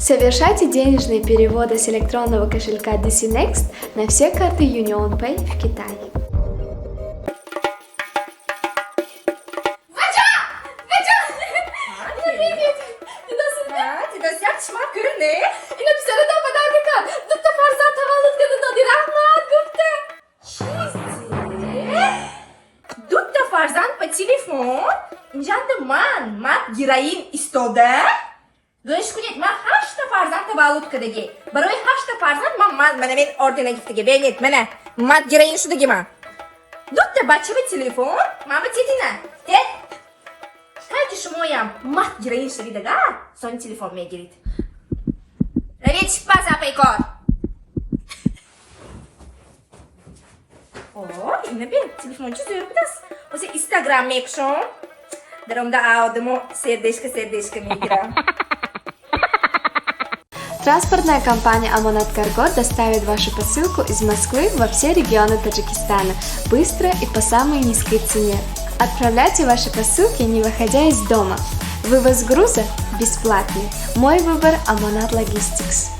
Совершайте денежные переводы с электронного кошелька DC Next на все карты UnionPay в Китае. Дидосяк чима кӯр не? Ина писаратон подарка кард. Дутта фарзанд таваллуд карда доди, раҳмат гуфта. Дутта фарзанд по телефон? Инҷанда ман ман героин истода. Гӯш кунед, ман ҳашта фарзанд таваллуд кардагӣ. Барои ҳашта фарзанд ман мана мен ордена гифтагӣ. Бинед, мана ман героин шудагӣ ман. Дутта бача ба телефон, ман ба тетина. Тет. Кай ки шумоям мат героин шавидага, сони телефон мегирид. Равед шипас апай кор. О, ина бин, телефончи зӯр будааст. Ҳозир Инстаграм мекушом. Даромда одамо сердечко сердечко мегирам. Транспортная компания «Амонат Карго» доставит вашу посылку из Москвы во все регионы Таджикистана быстро и по самой низкой цене. Отправляйте ваши посылки, не выходя из дома. Вывоз груза бесплатный. Мой выбор – «Амонат Логистикс».